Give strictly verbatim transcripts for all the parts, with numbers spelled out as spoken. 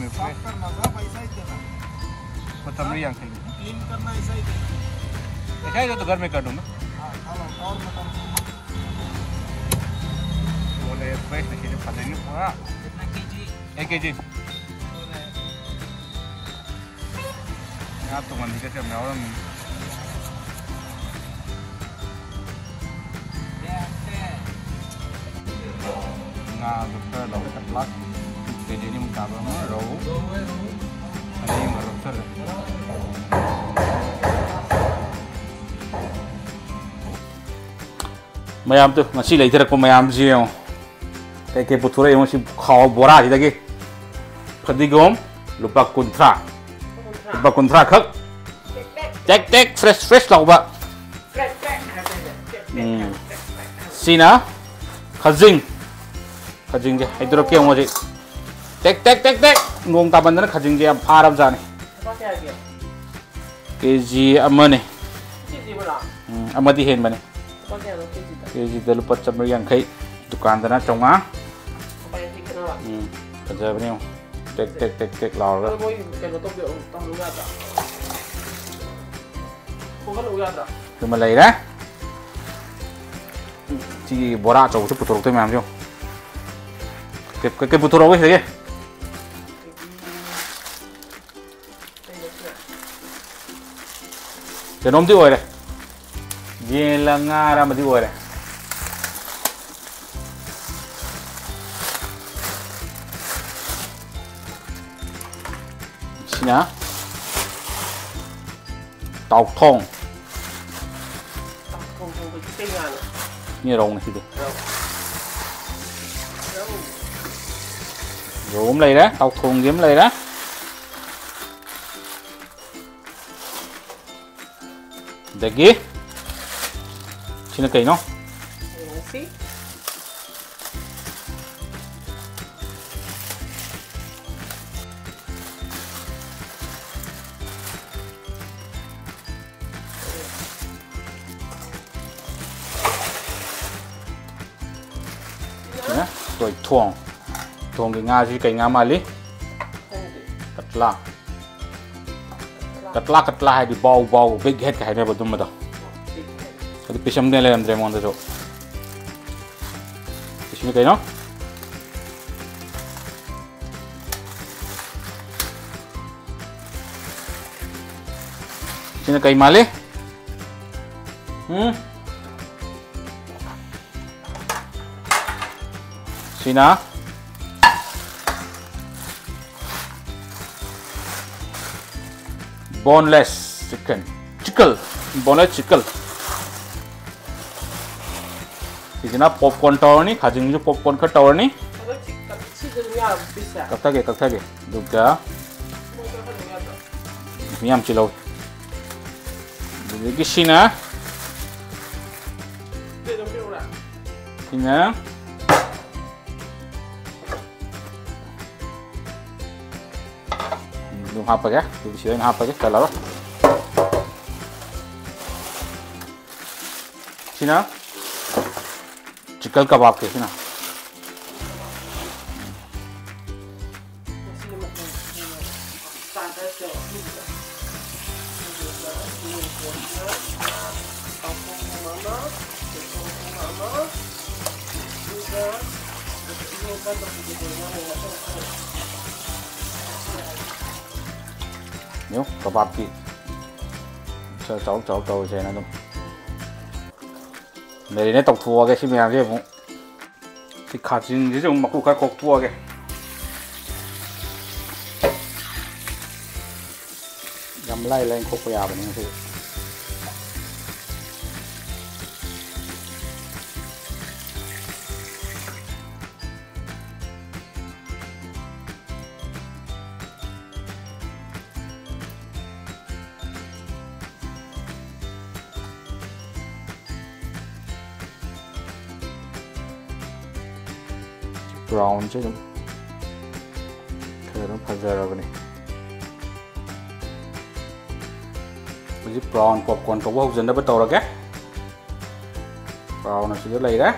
साफ करना था, पैसा ही देना। कोथमरी अंकल। क्लीन करना ऐसा ही देना। ऐसा ही तो घर में कर दूंगा। हाँ, चलो, और मटन। बोले, फ्रेश नहीं, खाते नहीं पूरा। कितना केजी? एक केजी। बोले। ꯉꯥ ꯇꯣꯡꯍꯟꯕꯤꯒꯁꯦ ꯌꯥꯝ ꯌꯥꯎꯔꯝꯃꯤ꯫ ꯉꯥꯗꯣ ꯈꯔ ꯂꯧꯔꯦ, ꯀꯇꯂꯥ ꯀꯦꯖꯤ ꯑꯅꯤꯃꯨꯛ ꯇꯥꯕ ꯑꯃ, ꯔꯧ ꯑꯅꯤ ꯑꯃ ꯂꯧꯁꯜꯂꯦ꯫ ꯃꯌꯥꯝꯗꯨ ꯉꯁꯤ ꯂꯩꯊꯔꯛꯄ ꯃꯌꯥꯝꯁꯤ ꯌꯦꯡꯉꯣ꯫ ꯀꯩꯀꯩ ꯄꯨꯊꯣꯔꯛꯑꯦ ꯌꯦꯡꯉꯣ ꯁꯤ ꯈꯥꯎ ꯕꯣꯔꯥꯁꯤꯗꯒꯤ꯫ ꯐꯗꯤꯒꯣꯝ ꯂꯨꯄꯥ ꯀꯨꯟꯊ꯭ꯔꯥ꯫ ꯂꯨꯄꯥ ꯀꯨꯟꯊ꯭ꯔꯥ ꯈꯛ꯫ ꯇꯦꯛ ꯇꯦꯛ fresh fresh ꯂꯥꯎꯕ꯫ ꯎꯝ꯫ ꯁꯤꯅ ꯈꯖꯤꯡ꯫ ꯈꯖꯤꯡꯁꯦ ꯍꯩꯗꯣꯔꯛꯀꯦ ꯌꯦꯡꯉꯣ ꯍꯧꯖꯤꯛ꯫ ꯇꯦꯛ ꯇꯦꯛ ꯇꯦꯛ ꯇꯦꯛ꯫ ꯅꯣꯡ ꯇꯥꯃꯟꯗꯅ ꯈꯖꯤꯡꯁꯦ ꯌꯥꯝ ꯐꯥꯔꯕꯖꯥꯠꯅꯤ꯫ ꯂꯨꯄꯥ ꯀꯌꯥꯒꯤ? ꯀꯦꯖꯤ ꯑꯃꯅꯦ꯫ ꯀꯦꯖꯤ ꯑꯃꯔꯣ? ꯎꯝ, ꯑꯃꯗꯤ ꯍꯦꯟꯕꯅꯦ꯫ ꯂꯨꯄꯥ ꯀꯌꯥꯅꯣ ꯀꯦꯖꯤꯗ? ꯀꯦꯖꯤꯗ ꯂꯨꯄꯥ ꯆꯥꯃꯔꯤ ꯌꯥꯡꯈꯩ, ꯗꯨꯀꯥꯟꯗꯅ ꯆꯥꯝꯃꯉꯥ꯫ ꯂꯨꯄꯥ ꯌꯥꯡꯈꯩ ꯈꯦꯠꯅꯕ? ꯎꯝ, ꯐꯖꯕꯅꯦ ꯌꯦꯡꯉꯣ꯫ ꯇꯦꯛ ꯇꯦꯛ ꯇꯦꯛ ꯇꯦꯛ ꯂꯥꯎꯔꯒ꯫ ꯑꯗꯣ ꯃꯣꯏ ꯀꯩꯅꯣ ꯇꯧꯕꯤꯔꯛꯑꯣ, ꯇꯧꯍꯜꯂꯨ ꯌꯥꯗ꯭ꯔꯣ? ꯈꯣꯝꯍꯜꯂꯛꯎ ꯌꯥꯗ꯭ꯔꯣ? ꯑꯗꯨꯃ ꯂꯩꯔꯦ꯫ ꯁꯤꯒꯤ ꯕꯣꯔꯥ ꯑꯆꯧꯕꯁꯨ ꯄꯨꯊꯣꯔꯛꯇꯣꯏ ꯃꯌꯥꯝꯁꯦ ꯌꯦꯡꯉꯣ꯫ ꯀꯩ, ꯀꯩ, ꯀꯩ ꯄꯨꯊꯣꯔꯛꯑꯣ ꯁꯤꯗꯒꯤ? ꯀꯩꯅꯣꯝꯗꯤ ꯑꯣꯏꯔꯦ꯫ ꯌꯦꯟꯂ ꯉꯥꯔ ꯑꯃꯗꯤ ꯑꯣꯏꯔꯦ꯫ ꯁꯤꯅ ꯇꯥꯎꯊꯣꯡ꯫ ꯇꯥꯎꯊꯣꯡ ꯊꯣꯡꯕꯗꯤ ꯀꯩ ꯉꯥꯅꯣ? ꯁꯤꯅ ꯔꯧꯅꯤ ꯁꯤꯗꯤ꯫ ꯔꯧ꯫ ꯔꯧ꯫ ꯔꯧ ꯑꯃ ꯂꯩꯔꯦ, ꯇꯥꯎꯊꯣꯡꯒꯤ ꯑꯃ ꯂꯩꯔꯦ꯫ ꯑꯗꯒꯤ ꯁꯤꯅ ꯀꯩꯅꯣ? ꯌꯦꯡꯉꯁꯤ꯫ ꯁꯤꯅ ꯇꯣꯏꯊꯣꯡ꯫ ꯊꯣꯡꯒꯤ ꯉꯥꯁꯤ ꯀꯩ ꯉꯥ ꯃꯥꯜꯂꯤ? ꯀꯠꯂꯥ꯫ ꯀꯠꯂꯥ, ꯀꯠꯂꯥ ꯍꯥꯏꯗꯤ ꯕꯥꯎ, ꯕꯥꯎ, big head ꯀ ꯍꯥꯏꯅꯕ ꯑꯗꯨꯝꯕꯗꯣ꯫ ꯑꯗꯨ piece ꯑꯃꯗꯤ ꯂꯩꯔꯝꯗ꯭ꯔꯦ ꯑꯩꯉꯣꯟꯗꯁꯨ꯫ ꯁꯤꯅ ꯀꯩꯅꯣ? ꯁꯤꯅ ꯀꯩ ꯃꯥꯜꯂꯤ? ꯎꯝ? ꯁꯤꯅ boneless chicken, chicken, boneless chicken꯫ ꯁꯤꯁꯤꯅ popcorn ꯇꯧꯔꯅꯤ, ꯈꯥꯖꯤꯡꯁꯨ popcorn ꯈꯔ ꯇꯧꯔꯅꯤ꯫ ꯑꯗꯣ ꯁꯤ ꯀꯛ-, ꯁꯤꯁꯨ ꯑꯗꯨꯝ ꯌꯥꯔꯕ piece ꯁꯦ? ꯀꯛꯊꯒꯦ, ꯀꯛꯊꯒꯦ꯫ ꯑꯗꯨꯒ ꯃꯣꯏꯗꯣ ꯈꯔ ꯑꯗꯨꯝ ꯌꯥꯗ꯭ꯔꯣ? ꯃꯌꯥꯝ ꯆꯤꯜꯍꯧ꯫ ꯑꯗꯨꯗꯒꯤ ꯁꯤꯅ, ꯁꯤꯗ ꯑꯗꯨꯝ ꯄꯤꯔꯛꯎꯔꯥ? ꯁꯤꯅ ꯑꯗꯨꯝ ꯍꯥꯞꯄꯒꯦ꯫ ꯑꯗꯨꯗꯤ ꯁꯤꯗ ꯑꯣꯏꯅ ꯍꯥꯞꯄꯒꯦ, ꯆꯜꯂꯔꯣꯏ꯫ ꯁꯤꯅ chicken ꯀꯕꯥꯕꯀꯤ ꯁꯤꯅ꯫ ꯌꯦꯡꯉꯨ, ꯀꯕꯥꯕꯀꯤ ꯆꯥꯎ ꯆꯥꯎ ꯇꯧꯔꯤꯁꯦ ꯑꯩꯅ ꯑꯗꯨꯝ꯫ ꯂꯩꯔꯦꯅꯦ, ꯇꯧꯊꯣꯛꯑꯒꯦ ꯁꯤ ꯃꯌꯥꯝꯁꯦ ꯑꯃꯨꯛ꯫ ꯁꯤ ꯈꯥꯖꯤꯡꯁꯤꯁꯨ ꯑꯃꯨꯛ ꯃꯀꯨ ꯈꯔ ꯈꯣꯛꯇꯣꯛꯑꯒꯦ꯫ ꯌꯥꯝ ꯂꯥꯏ ꯂꯥꯏꯅ ꯈꯣꯛꯄ ꯌꯥꯕꯅꯤ ꯉꯁꯤꯗꯤ꯫ Brownꯁꯦ ꯑꯗꯨꯝ ꯈꯔ ꯑꯗꯨꯝ ꯐꯖꯔꯕꯅꯤ꯫ ꯍꯧꯖꯤꯛ brown popcorn ꯇꯧꯕ ꯍꯧꯖꯅꯕ ꯇꯧꯔꯒꯦ꯫ Brown ꯑꯁꯤꯗ ꯂꯩꯔꯦ꯫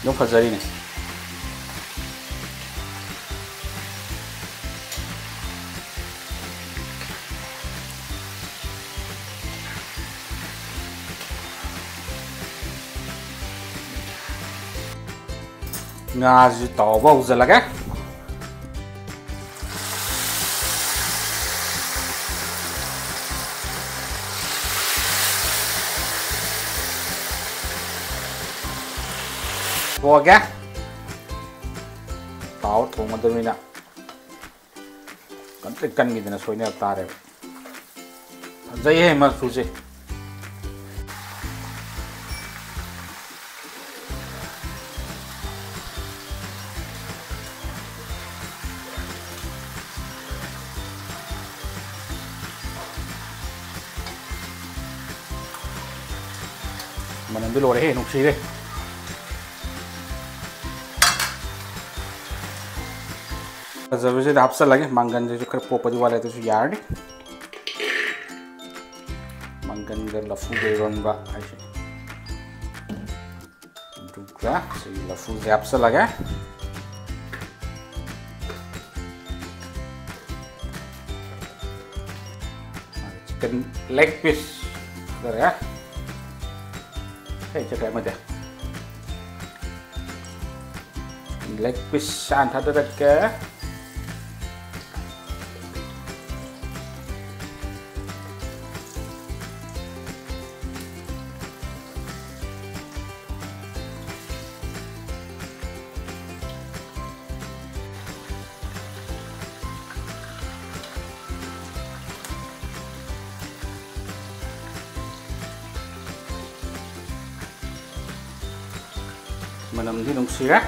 ꯑꯗꯨꯝ ꯐꯖꯔꯤꯅꯦ꯫ ꯉꯥꯁꯤꯁꯨ ꯇꯥꯎꯕ ꯍꯧꯖꯤꯜꯂꯒꯦ꯫ ꯊꯣꯛꯑꯒꯦ꯫ ꯇꯥꯎꯔ ꯊꯣꯡꯒꯗꯕꯅꯤꯅ ꯀꯟꯇ꯭ꯔꯤꯛ ꯀꯟꯈꯤꯗꯅ ꯁꯣꯏꯅꯔꯛ ꯇꯥꯔꯦꯕ꯫ ꯐꯖꯩꯍꯦ ꯃꯆꯨꯁꯦ꯫ ꯃꯅꯝꯗꯤ ꯂꯣꯏꯔꯦꯍꯦ, ꯅꯨꯡꯁꯤꯔꯦ꯫ ꯐꯖꯕꯁꯤꯗ ꯍꯥꯞꯆꯜꯂꯒꯦ꯫ ꯃꯪꯒꯟꯁꯤꯁꯨ ꯈꯔ ꯄꯣꯛꯄꯗꯤ ꯋꯥꯠꯂꯦ, ꯑꯗꯨꯁꯨ ꯌꯥꯔꯅꯤ꯫ ꯃꯪꯒꯟꯒ ꯂꯐꯨꯒ ꯏꯔꯣꯟꯕ ꯍꯥꯏꯁꯦ꯫ ꯑꯗꯨꯒ ꯁꯤ ꯂꯐꯨꯁꯦ ꯍꯥꯞꯆꯜꯂꯒꯦ꯫ Chicken leg piece ꯂꯩꯔꯦ꯫ ꯀꯩ ꯆꯠꯈ꯭ꯔꯦ ꯑꯃꯗꯤ? Leg piece ꯍꯥꯟꯅ ꯊꯥꯗꯔꯛꯀꯦ꯫ ꯃꯅꯝꯗꯤ ꯅꯨꯡꯁꯤꯔꯦ꯫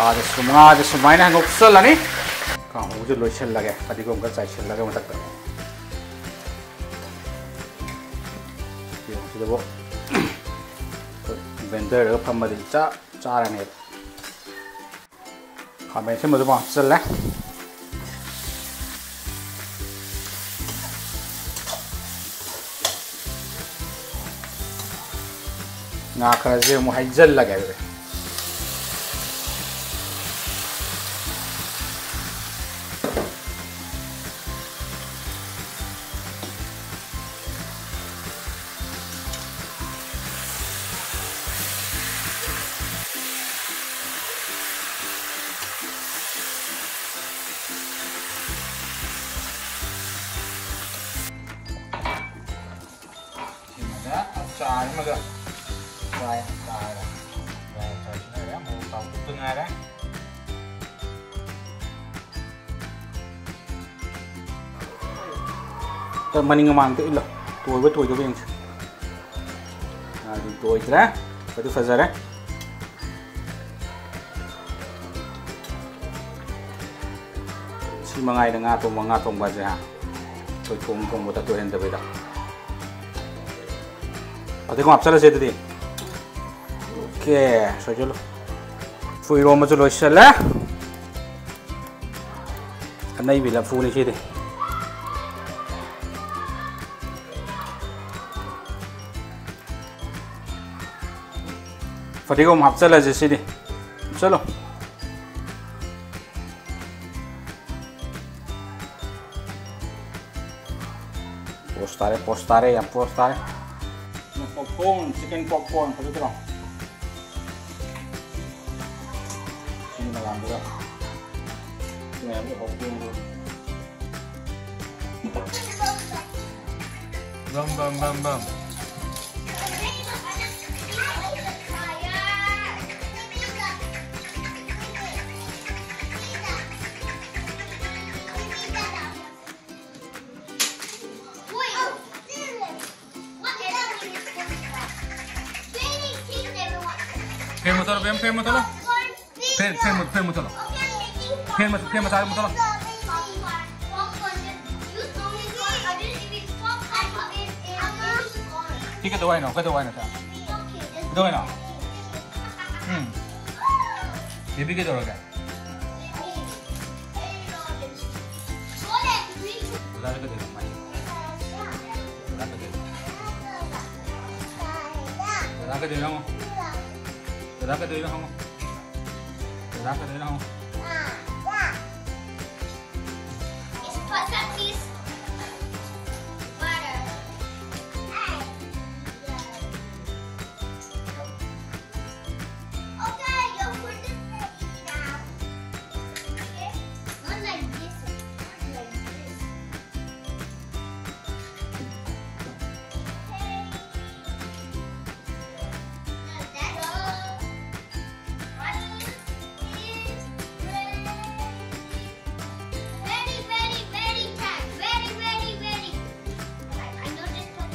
ꯑꯥꯗꯁꯨ ꯉꯥꯁꯦ ꯁꯨꯃꯥꯏꯅ ꯉꯧꯁꯜꯂꯅꯤ꯫ ꯀꯥꯡꯍꯧꯁꯦ ꯂꯣꯏꯁꯤꯜꯂꯒꯦ, ꯐꯗꯤꯒꯣꯝ ꯈꯔ ꯆꯥꯏꯁꯤꯜꯂꯒ ꯃꯊꯛꯇ꯫ ꯌꯦꯡꯉꯨ ꯁꯤꯗꯕꯨ, ꯑꯩꯈꯣꯏ ꯕ꯭ꯂꯦꯟꯗꯔꯗꯒ ꯐꯝꯃꯗꯤ ꯆꯞ ꯆꯥꯔꯅꯦꯕ꯫ ꯈꯥꯃꯦꯟ ꯑꯁꯤꯟꯕꯁꯨ ꯑꯃꯨꯛ ꯍꯥꯞꯆꯤꯜꯂꯦ꯫ ꯉꯥ ꯈꯔꯁꯦ ꯑꯃꯨꯛ ꯍꯩꯖꯤꯜꯂꯒꯦ ꯑꯗꯨꯗꯤ꯫ ꯁꯤꯃꯒ ꯑꯆꯥꯔ ꯑꯃꯒ꯫ ꯗ꯭ꯔꯥꯏ ꯑꯆꯥꯔ꯫ ꯗ꯭ꯔꯥꯏ ꯑꯆꯥꯔꯁꯨ ꯂꯩꯔꯦ, ꯃꯣꯔꯣꯛ ꯇꯥꯎꯊꯣꯛꯇ ꯉꯥꯏꯔꯦ꯫ ꯃꯅꯤꯡ ꯃꯃꯥꯡꯗ ꯏꯜꯂꯣ꯫ ꯇꯣꯏꯕ ꯇꯣꯏꯗꯕ ꯌꯦꯡꯁꯤ꯫ ꯑꯗꯨ ꯇꯣꯏꯗ꯭ꯔꯦ꯫ ꯑꯗꯨ ꯐꯖꯔꯦ꯫ ꯁꯤ ꯃꯉꯥꯏꯗ ꯉꯥ ꯊꯣꯡꯕ, ꯉꯥ ꯊꯣꯡꯕꯁꯦ, ꯍꯥ? ꯑꯩꯈꯣꯏ ꯊꯣꯡ ꯊꯣꯡꯕꯗ ꯇꯣꯏꯍꯟꯗꯕꯤꯗ꯫ ꯐꯗꯤꯒꯣꯝ ꯍꯥꯞꯆꯜꯂꯁꯦ ꯑꯗꯨꯗꯤ꯫ ꯑꯣꯀꯦ, ꯁꯣꯏꯖꯜꯂꯨ꯫ ꯂꯐꯨ ꯏꯔꯣꯝꯕꯁꯨ ꯂꯣꯏꯁꯤꯜꯂꯦ꯫ ꯑꯅꯩꯕꯤ ꯂꯐꯨꯅꯤ ꯁꯤꯗꯤ꯫ ꯐꯗꯤꯒꯣꯝ ꯍꯥꯞꯆꯜꯂꯁꯦ ꯁꯤꯗꯤ꯫ ꯍꯥꯞꯆꯜꯂꯣ꯫ ꯄꯣꯁ ꯇꯥꯔꯦ, ꯄꯣꯁ ꯇꯥꯔꯦ, ꯌꯥꯝ ꯄꯣꯁ ꯇꯥꯔꯦ꯫ ꯄꯣꯞꯀꯣꯔꯟ, ꯆꯤꯀꯟ ꯄꯣꯞꯀꯣꯔꯟ ꯐꯖꯗ꯭ꯔꯣ? ꯁꯤ ꯃꯌꯥꯝꯗꯨꯒ, ꯁꯤ ꯃꯌꯥꯝꯗꯨꯒ ꯍꯧꯗꯣꯛꯑꯒ꯫ ꯕꯝ, ꯕꯝ, ꯕꯝ, ꯕꯝ꯫ Fan ꯃꯨꯊꯠꯂꯣ, ꯕꯦꯝ, fan ꯃꯨꯊꯠꯂꯣ꯫ Fan, fan ꯃꯨꯠ-, fan ꯃꯨꯊꯠꯂꯣ꯫ ꯐꯦꯟ ꯃꯆꯥ, ꯐꯦꯟ ꯃꯆꯥꯗꯨ ꯃꯨꯊꯠꯂꯣ꯫ ꯁꯤ ꯀꯩꯗꯧ ꯍꯥꯏꯅꯣ? ꯀꯩꯗꯧ ꯍꯥꯏꯅꯣ ꯁꯦ? ꯀꯩꯗꯧ ꯍꯥꯏꯅꯣ? ꯎꯝ꯫ ꯕꯦꯕꯤ ꯀꯩꯗꯧꯔꯒꯦ? ꯗꯗꯥꯗ ꯀꯩꯗꯧꯔꯤꯅꯣ ꯃꯥꯏꯁꯦ? ꯗꯗꯥ ꯀꯩꯗꯧꯔꯤꯅꯣ? ꯗꯗꯥ ꯀꯩꯗꯧꯔꯤꯅꯣ ꯍꯪꯉꯣ꯫ ꯗꯗꯥ ꯀꯩꯗꯧꯔꯤꯅꯣ ꯍꯪꯉꯣ꯫ ꯗꯗꯥ ꯀꯩꯗꯧꯔꯤꯅꯣ ꯍꯪꯉꯣ꯫ Just put some peas, water. Okay, you put the thing down. Okay? Not like this. Not like this. Okay. Now that's all. Mommy is ready. Ready, ready, ready time. Ready, ready, ready. I, I know this part.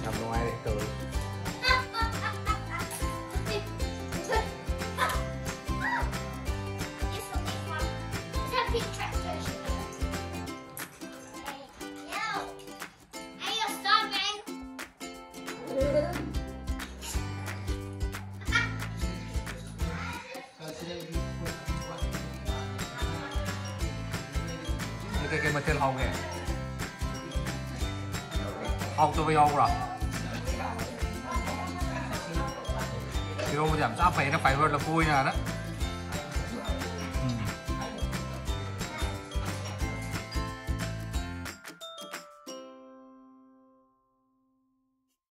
ꯌꯥꯝ ꯅꯨꯡꯉꯥꯏꯔꯦ ꯇꯧꯔꯤꯁꯦ꯫ It's okay, Mom. It's a big tractor. Hey, yo. Are you starving? ꯀꯩꯀꯩ ꯃꯊꯦꯜ ꯍꯥꯎꯒꯦ? ꯍꯥꯎꯇꯕ ꯌꯥꯎꯕ꯭ꯔꯥ? ꯏꯔꯣꯝꯕꯗꯤ ꯌꯥꯝ ꯆꯥ ꯐꯩꯅ, fibre ꯂꯐꯨ ꯑꯣꯏꯅ꯫